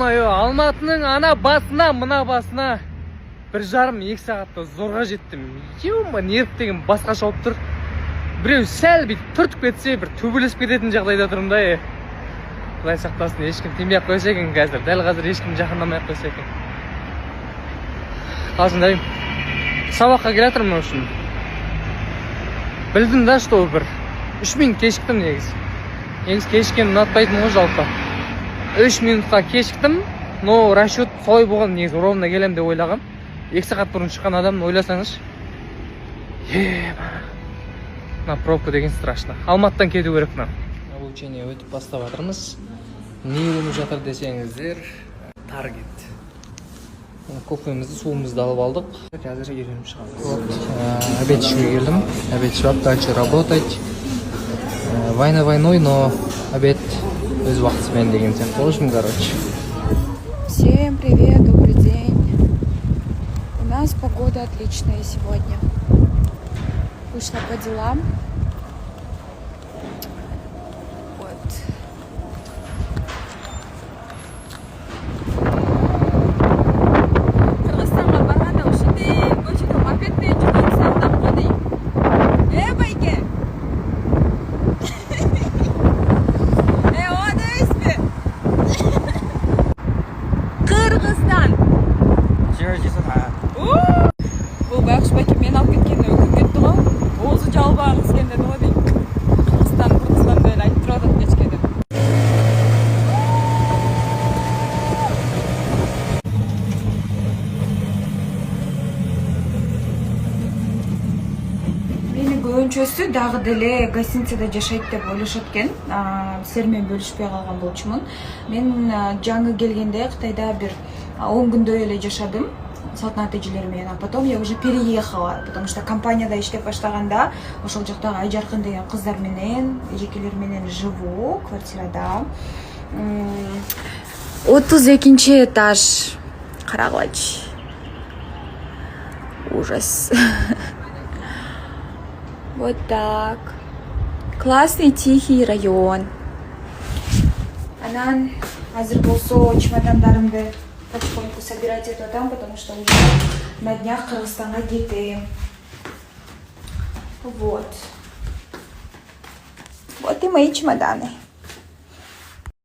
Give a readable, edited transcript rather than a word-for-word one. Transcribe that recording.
Ё-моё, Алматының ана басына, мына басына 1,5-2 сағатта зорға жеттім. Ё, нерв деген басқаша болып тұр. Біреу сәл бүйтіп түртіп кетсе, бір төбелесіп кететін жағдайда тұрмын да. Е, құдай сақтасын, ешкім тимей ақ қойса екен қазір. Дәл қазір ешкім жақындамай ақ қойса екен. Қалжыңдаймын. Сабаққа келе жатырмын, в общем. Білдім да, что бір 3 минут кешіктім негізі. Негізі кешіккенді ұнатпайтынмын ғой жалпы. 3 минутқа кешіктім, но расчет солай болған негізі, ровно келемін деп ойлағам. 2 сағат бұрын шыққан адамды ойласаңызшы. Ема, мына пробка деген страшно. Алматыдан кету керек мына. Обучение өтіп бастап жатырмыз. Не үйреніп жатыр десеңіздер, таргет. Кофемізді, суымызды алып алдық, қазір үйреніп шығамыз. Вот, обед ішуге келдім. Обед ішіп алып, дальше работать. Война войной, но обед өз уақытысымен деген сияқты. В общем, короче. Всем привет, добрый день. У нас погода отличная сегодня. Вышла по делам. Вот. Кыргызстанга барганда ушинтип көчөдө мопед менен жүргөн сагынам го дейм. Э, байке. Э, ооба дебейсизби? Кыргызстан. Бул байкуш байке мени алып кеткенине өкүнүп кетти го. Оозу жабылбаган кыз экен деди го дейм. Кыргызстан, Кыргызстан деп эле айтып туруп атат кечке деп. Мени көбүнчөсү дагы деле гостиницада жашайт деп ойлошот экен. Силер менен бөлүшпөй калган болчумун. Мен жаңы келгенде Кытайда бир 10 күндөй эле жашадым Салтанат эжелер менен, а потом я уже переехала, потому что компанияда иштеп баштаганда ошол жактагы Айжаркын деген кыздар менен, эжекелер менен живу квартирада. 32-этаж, карагылачы, ужас. Вот так. Классный, тихий район. Анан азыр болсо чемодандарымды потихоньку собирать этип атам, потому что уже на днях Кыргызстанга кетем. Вот. Вот и мои чемоданы.